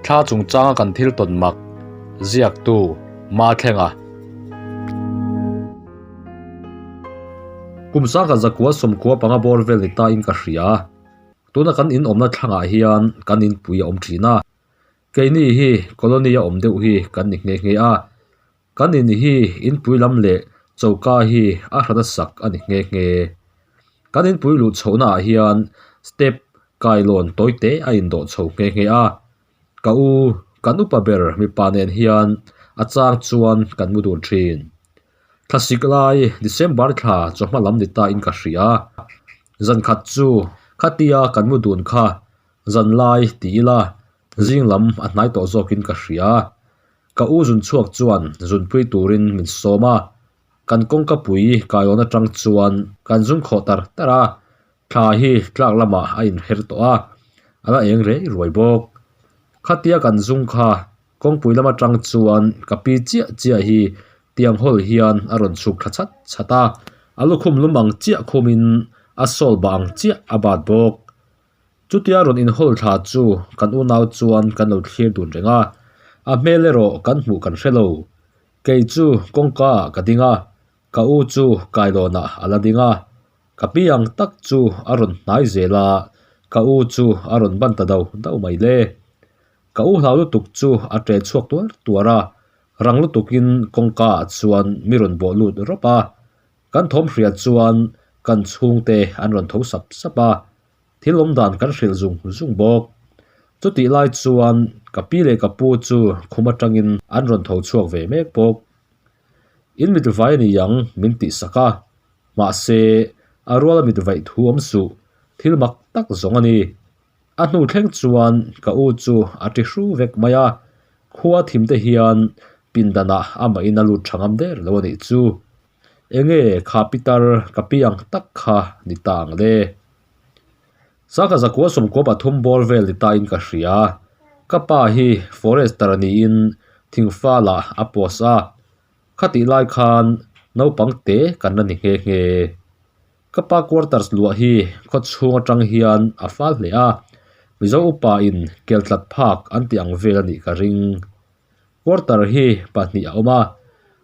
Thla chungchanga kan thil tawn mak ziaktu Mathlenga. Kum sangkhat zakua sawmkua panga bawr vel ni ta in ka hria. Tuna kan in awmna thlangah hian kan inpui a awm thin a. Keini hi colony a awm deuh hi kan ni nghe nghe a. Kan in hi inpui lam leh choka hi a hrana sak a ni nghe nghe. Kan inpui luh chhohna ah hian step kailawn tawi te a indawh chho nghe nghe a. Ka u, kan upa ber mipa nen hian a chang chuan kan mu dun thin. Thlasik lai December thla chawhma lam ni ta in ka hria. Zan khat chu khatia kan mu dun kha zan lai ti ila zing lam a hnai tawh zawkin ka hria. Ka u zun chhuak chuan zunpui turin min sawm a, kan kawngka pui kailawn atang chuan kan zung khawh tar tar a, thla hi tlak lamah a inher tawh a, a la eng rei ruai bawk. Khatia kan zung kha kawngpui lam atang chuan ka pi chiah chiah hi tiang hawl hian a rawn chhuk thla chat chat a, a lukhum lum ang chiah khumin a sawl bah ang chiah a bat bawk. Chutia rawn inhawl thla chu kan unau chuan kan lo thlir dun reng a, a hmel erawh kan hmuh kan hre lo. Kei chu kawngka ah ka ding a, ka u chu kailawnah a la ding a. Ka pi ang tak chu a rawn hnai zel a, ka u chu a rawn ban ta do do mai le. Ka u hlau lutuk chu a ṭe chhuak tuar tuar a, rang lutukin kawngka ah chuan mi rawn bawh lut rawp a. Kan thawm hriat chuan kan chhungte an rawn tho sap sap a. Thil awm dan kan hrilh zung zung bawk. Chutih lai chuan ka pi leh ka pu chu khum atangin an rawn tho chhuak ve mek bawk. In mit vai a ni ang min tih sak a, mahse a ruala mit vaih thu awm suh, thil mak tak zawng a ni. A hnu thleng chuan ka u chu a ti hru vek mai a, khua thim te hian pindanah amahin a lut tha ngam der lo a nih chu. Enge kha pitar ka pi ang tak kha ni ta ang le? Sangha zakua sawmkua pathum bawr vel ni ta in ka hria. Ka pa hi forester niin thingfalah a post a, khatih lai khan naupang te kan la ni nghe nghe. Ka pa quarters luah hi khaw chhung atang hian a fal hle a, Mizo upa in kel tlat phak an tih ang vel a nih ka ring. Quarter hi pahnih a awm a,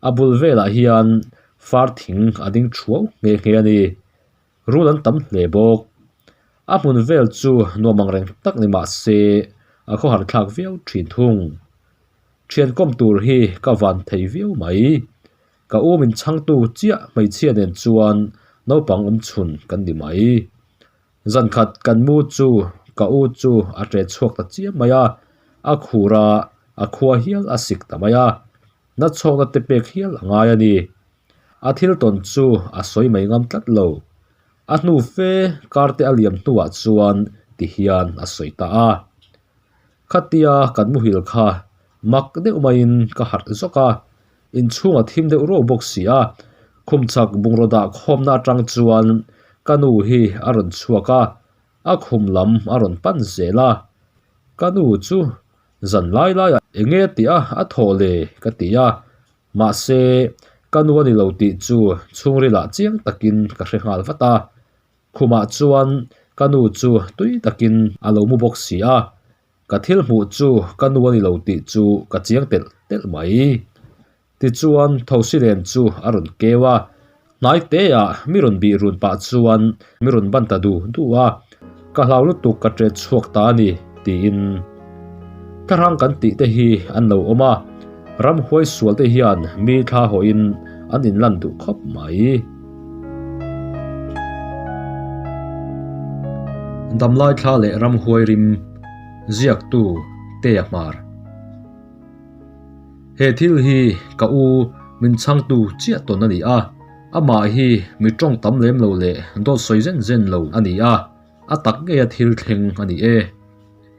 a bul velah hian far thing a ding thuau nghe nghe a ni. Rul an tam hle bawk. A hmun vel chu nuam ang reng tak ni mah se a khawhar thlak viau thin thung. Thian kawm tur hi ka van thei viau mai. Ka u min chhangtu chiah hmeichhia nen chuan naupang awm chhun kan ni mai. Zan khat kan mu chu ka u chu a ṭe chhuak ta chiam mai a, a khur a, a khua hial a sik ta mai a, na chhawkna te pek hial a ngai a ni. A thil tawn chu a sawi mai ngam tlat lo. A hnu fe kar te a liam hnuah chuan ti hian a sawi ta a. Khatia kan muhil kha mak deuh maiin ka harh zawk a, inchhung a thim deuh ruau bawk si a, khum chak bungraw dah khawmna atang chuan ka nu hi a rawn chhuak a, a khum lam a rawn pan zel a. Ka nu chu zan lai laiah eng nge tih a a thawh le ka ti a, mahse ka nu a ni lo tih chu chhungrilah chiang takin ka hre nghal vat a. Khumah chuan ka nu chu tui takin a lo mu bawk si a, ka thil hmuh chu ka nu a ni lo tih chu ka chiang telh telh mai. Tichuan Thosilen chu a rawn keu a, hnai teah mi rawn bih run pah chuan mi rawn ban ta du du a, ka hlau lutuk ka ṭet chhuak ta a ni tiin. Thlarang kan tih te hi an lo awm a, ramhuai sual te hian mi thla hawhin an inlan duh khawp mai. Damlai thla leh ramhuai rim ziaktu Tea Hmar. He thil hi ka u min chhangtu chiah tawn a ni a, amah hi mi tawng tam lem lo leh dawt sawi zen zen lo a ni a, a tak ngeia thil thleng a ni e.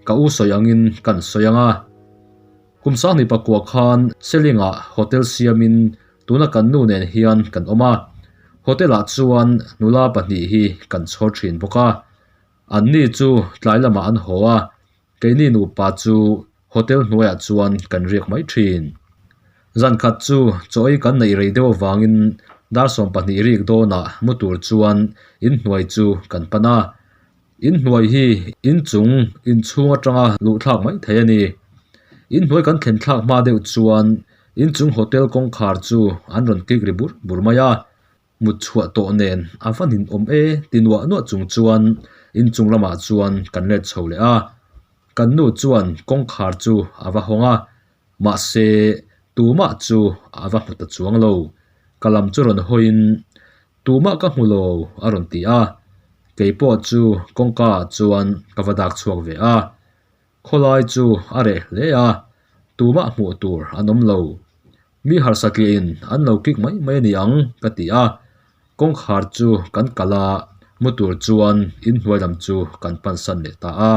Ka u sawi angin kan sawi ang a. Kum sanghnih pakua khan Selingah hotel siamin tuna kan nu nen hian kan awm a. Hotel-ah chuan nula pahnih hi kan chhawr thin bawk a. Anni chu tlai lamah an haw a, keini nupa chu hotel hnuaiah chuan kan riak mai thin. Zan khat chu chaw ei kan neih rei deuh avangin dar 12 rik dawnah mu tur chuan inhnuai chu kan pan a. Inhnuai hi inchung inchhung atanga luh thlak mai thei a ni. Inhnuai kan thlen thlak hma deuh chuan inchung hotel kawngkhar chu an rawn kik ri bur bur mai a. Mut chhuah tawh nen a va nin awm e ti nuah nuah chung chuan inchung lamah chuan kan let chho leh a. Kan nu chuan kawngkhar chu a va hawng a, mahse tumah chu a va hmu ta chuang lo. Ka lam chu rawn hawiin tumah ka hmu lo a rawn ti a, keipawh chu kawngka ah chuan ka va dak chhuak ve a. Khawlai chu a reh hle a, tumah hmuh tur an awm lo. Mi harsa tliahin an lo kik mai mai a ni ang ka ti a, kawngkhar chu kan kalh a, mu tur chuan inhnuai lam chu kan pansan leh ta a.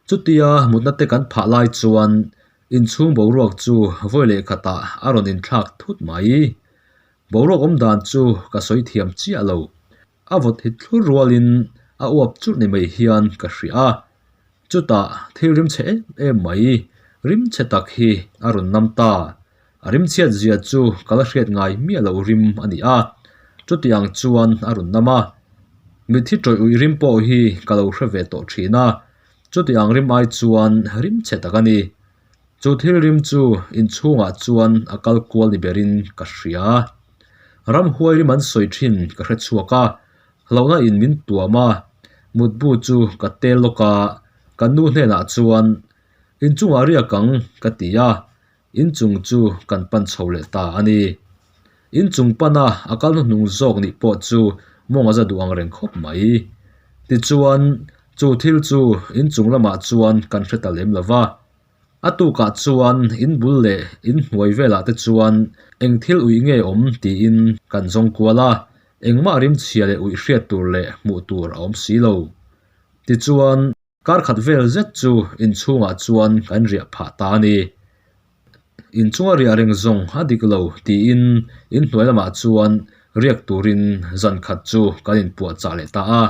Chutia mutna te kan phah lai chuan inchhung boruak chu vawi leh khatah a rawn inthlak thut mai. Boruak awm dan chu ka sawi thiam chiah lo. A vawt hit thlur rualin a uap churh ni mai hian ka hria a, chutah thil rim chhe em em mai, rim chhe tak hi a rawn nam ta. A rim chhiat zia chu ka la hriat ngai miah loh rim a ni a, chuti ang chuan a rawn nam a. Mitthi tawih uih rim pawh hi ka lo hre ve tawh thin a, chuti ang rim ai chuan rim chhe tak a ni. Chu thil rim chu inchhungah chuan a kal kual ni berin ka hria. Ramhuai rim an sawi thin ka hre chhuak a, hlauhna in min tuam a, mutbu chu ka tel lawk a, ka nu hnenah chuan inchungah riak ang ka ti a, inchung chu kan pan chho leh ta a ni. Inchung pana a kal hnuhnung zawk nih pawh chu mawng a za duh ang reng khawp mai. Tichuan, chu thil chu inchung lamah chuan kan hre ta lem lo va. A tukah chuan in bul leh in hnuai velah te chuan eng thil uih nge awm tiin kan zawng kual a, engmah rimchhia leh uih hriat tur leh hmuh tur a awm si lo. Tichuan, kar khat vel zet chu inchhungah chuan kan riah phah ta a ni. Inchunga riah reng zawng a dik lo tiin inhnuai lamah chuan riak turin zan khat chu kan inpuahchah leh ta a.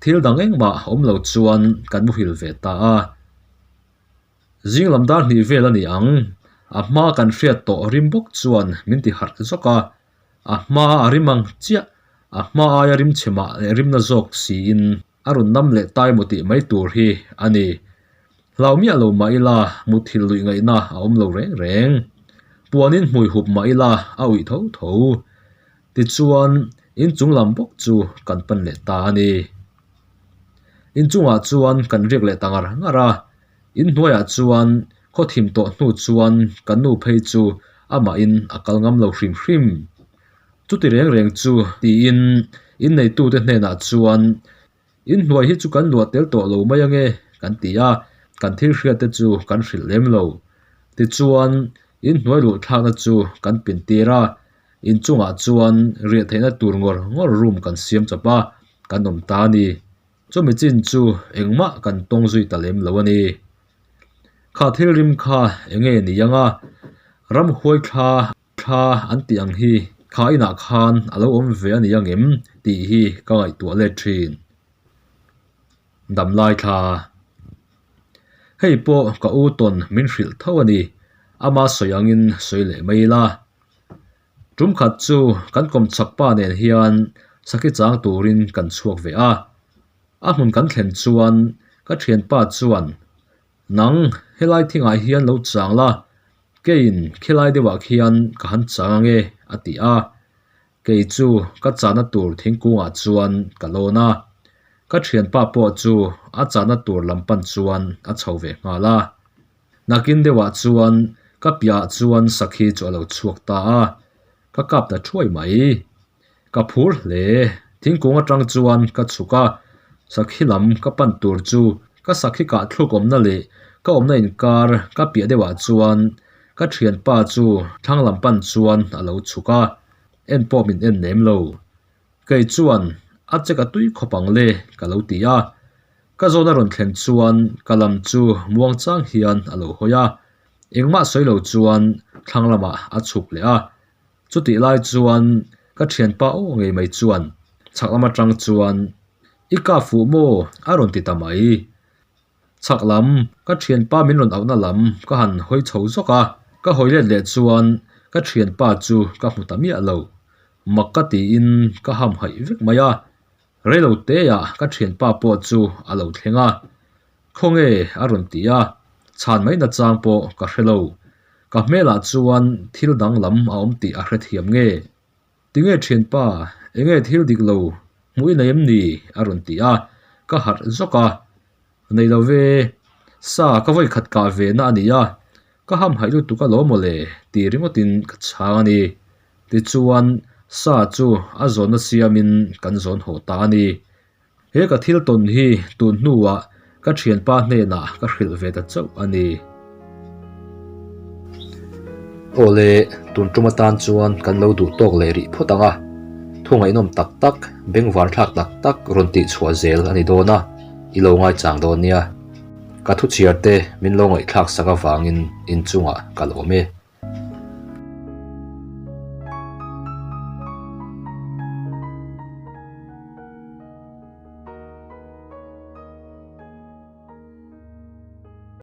Thil dang engmah awm lo chuan kan muhil ve ta a. Zing lam dar hnih vel a ni ang. A hma kan hriat tawh rim bawk chuan min ti harh zawk a. A hma a rim ang chiah, a hma aia rim chhe mah leh rimna zawk siin a rawn nam leh tai maw tih mai tur hi a ni. Hlau miah lo mah ila muthilh luih ngaihna a awm lo reng reng. Puanin hmui hup mah ila a uih tho tho. Tichuan inchung lam bawk chu kan pan leh ta a ni. Inchungah chuan kan riak leh ta ngar ngar a, inhnuaiah chuan khaw thim tawh hnu chuan ka nu phei chu amahin a kal ngam lo hrim hrim. Chuti reng reng chu tiin inneitute hnenah chuan inhnuai hi chu kan luah tel tawh lo mai ange kan ti a, kan thil hriatte chu kan hrilh lem lo. Tichuan inhnuai luh thlakna chu kan pin tir a, Inchungah chuan riah theihna tur ngawr ngawr room kan siam chawp a, kan awm ta a ni. Chumi chin chu engmah kan tawng zui ta lem lo a ni. Kha thil rim kha eng nge ni ang a, ramhuai thla thla an tih ang hi kha inah khan a lo awm ve a ni ang em tih hi ka ngaihtuah let thin. Damlai thla. Hei pawh ka u tawn min hrilh tho a ni, ama sawi angin sawi leh mai ila. Tum khat chu kan kawmchhak pa nen hian sakhi chang turin kan chhuak ve a, a hmun kan thlen chuan ka thianpa chuan Nang helai thingah hian lo chang la, keiin khilai deuhah khian ka han chang ange a ti a, kei chu ka chahna tur thingkungah chuan ka lawn a, ka thianpa pawh chu a chahna tur lam pan chuan a chho ve nghal a. Nakin deuhah chuan ka piahah chuan sakhi chu a lo chhuak ta a, ka kap ta thuai mai. Ka phur hle, thingkung atang chuan ka chhuk a, sakhi lam ka pan tur chu ka sakhi kah thluk awmna leh ka awmna inkar ka piah deuhah chuan ka thianpa chu thlang lam pan chuan a lo chhuk a, en pawh min en nem lo. Kei chuan a che ka tui khawp ang le ka lo ti a, ka zawn a rawn thlen chuan ka lam chu muang chang hian a lo hawi a, engmah sawi lo chuan thlang lamah a chhuk leh a, chutih lai chuan ka thianpa aw ngei mai chuan chhak lam atang chuan I ka fuh maw a rawn ti ta mai. Chhak lam ka thianpa min rawn auhna lam ka han hawi chho zawk a, ka hawi let leh chuan ka thianpa chu ka hmu ta miah lo. Mak ka tiin ka ham haih vek mai a, reilo teah ka thianpa pawh chu a lo thleng a, Khawnge a rawn ti a. Chhan mai nachang pawh ka hre lo. Ka hmelah chuan thil danglam a awm tih a hrethiam nge? Tinge thianpa, enge thil dik lo hmuh i nei em ni? a rawn ti a, ka harh zawk a. Nei lo ve, sa ka vawi khat kah ve na a ni a, ka hamhaih lutuk alawm maw le ti ringawtin ka chhang a ni. Tichuan, sa chu a zawnna siamin kan zawn haw ta a ni. He ka thil tawn hi tun hnuah ka thianpa hnenah ka hrilh ve ta chauh a ni. Awle, tun tum atan chuan kan lo duh tawk leh rih phawt ang a, thu ngaihnawm tak tak, bengvar thlak tak tak rawn tih chhuah zel a ni dawn a, i lo ngaichang dawn nia. Ka thu chhiar te min lo ngaihthlak sak avangin inchungah ka lawm e.